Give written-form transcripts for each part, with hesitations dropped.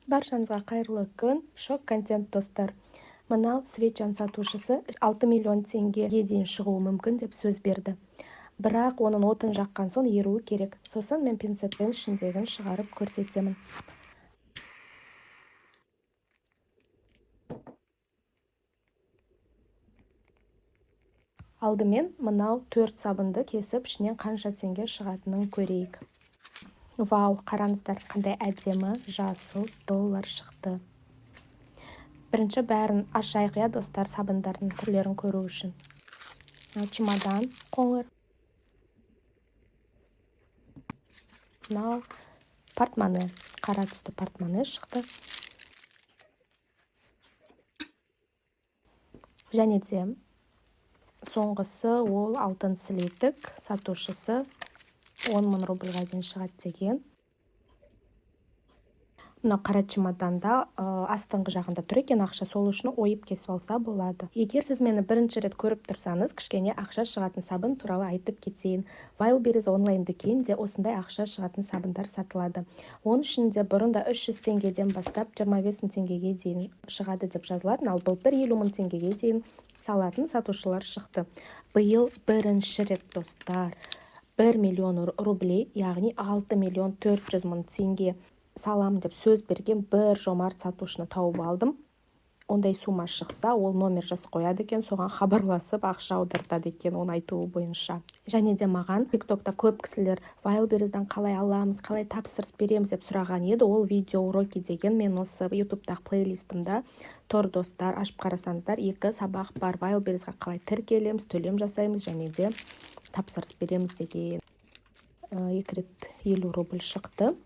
Баршаңызға қайырлы күн! Шок контент, достар. Мынау свечаның сатушысы 6 миллион теңгеге дейін шығуы мүмкін деп сөз берді. Бірақ оның отын жаққан соң еруі керек. Сосын мен пинцетпен ішіндегін шығарып көрсетемін. Алдымен мынау төрт сабынды кесіп, ішінен қанша теңге шығатынын көрейік. Вау, қараңыздар, қандай әдемі жасыл доллар шықты. Бірінші бәрін ашайық, иә, достар, сабындардың түрлерін көру үшін. Мынау чемодан қоңыр. Мынау портмоне, қара түсті портмоне шықты. Және де соңғысы ол алтын слиток, сатушысы 10 000 рубльға дейін шығады деген. Мынау қара чемоданда астыңғы жағында тұр екен ақша, сол үшін ойып кесіп алса болады. Егер сіз мені бірінші рет көріп тұрсаңыз, кішкене ақша шығатын сабын туралы айтып кетейін. Wildberries онлайн дүкенінде осындай ақша шығатын сабындар сатылады. Оның ішінде бұрында 300 теңгеден бастап 25 000 теңгеге дейін шығады деп жазылатын, ал былтыр 50 000 теңгеге дейін салатын сатушылар шықты. Биыл бірінші рет, достар, 1 миллион рублей, яғни 6 миллион 400 мың теңге салам деп сөз берген бір жомарт сатушыны тауып алдым. Ондай сумма шықса, ол номер жазып қояды екен, соған хабарласып, ақша аудартады екен, оның айтуы бойынша. Және де маған Тиктокта көп кісілер Wildberries'дан қалай аламыз, қалай тапсырыс береміз деп сұраған еді. Ол видео уроки деген мен осы Ютубтағы плейлистімда тұр, достар, ашып қарасаңыздар, екі сабақ бар: Wildberries'ға қалай тіркелеміз, төлем жасаймыз және де тапсырыс береміз деген. Екі рет 50 рубль шықты.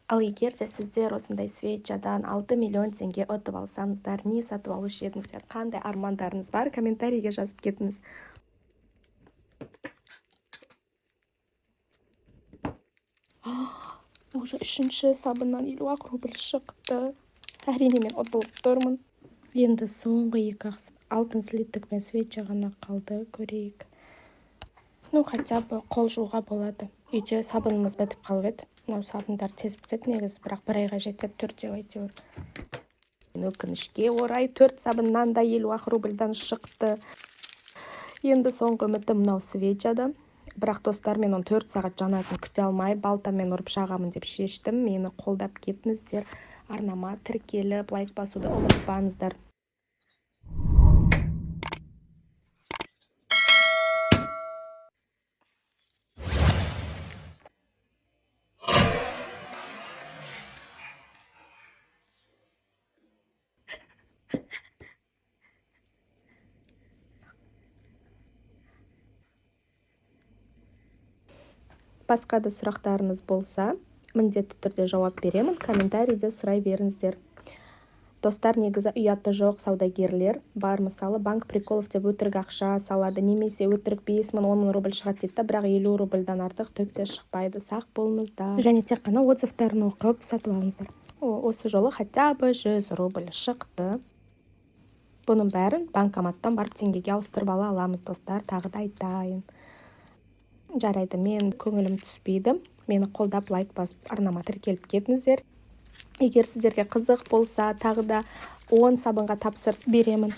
Ал егер де сіздер осындай свечадан 6 миллион теңге ұтып алсаңыздар, не сатып алушы едіңіздер? Қандай армандарыңыз бар? Комментарийге жазып кетіңіз. Уже үшінші сабыннан 50 ақ рубль шықты. Әрине, мен ұтылып тұрмын. Енді соңғы екі ақ алтын слиток пен свеча ғана қалды, көрейік. Ну, хотя бы қол жууға болады. Үйде сабынымыз бітіп қалып еді. Мынау сабындар тез бітеді негізі, бірақ бір айға жетеді төртеу әйтеуір. Өкінішке орай, төрт сабыннан да 50 ақ рубльдан шықты. Енді соңғы үмітім мынау свечада. Бірақ, достар, мен оны 4 сағат жанатынын күте алмай, балтамен ұрып шағамын деп шештім. Мені қолдап кетіңіздер, арнама тіркеліп, лайк басуды ұмытпаңыздар. Басқа да сұрақтарыңыз болса, міндетті түрде жауап беремін, комментарийде сұрай беріңіздер. Достар, негізі ұяты жоқ саудагерлер бар. Мысалы, банк приколов деп өтірік ақша салады немесе өтірік 5000, 10 000 рубль шығады дейді да, бірақ 50 рубльдан артық түк те шықпайды. Сақ болыңыздар және тек қана отзывтарын оқып сатып алыңыздар. Осы жолы хотя бы 100 рубль шықты. Бұның бәрін банкоматтан барып теңгеге ауыстырып ала аламыз, достар, тағы да айтайын. Жарайды, мен көңілім түспейді. Мені қолдап, лайк басып, арнама тіркеліп кетіңіздер. Егер сіздерге қызық болса, тағы да 10 сабынға тапсырыс беремін.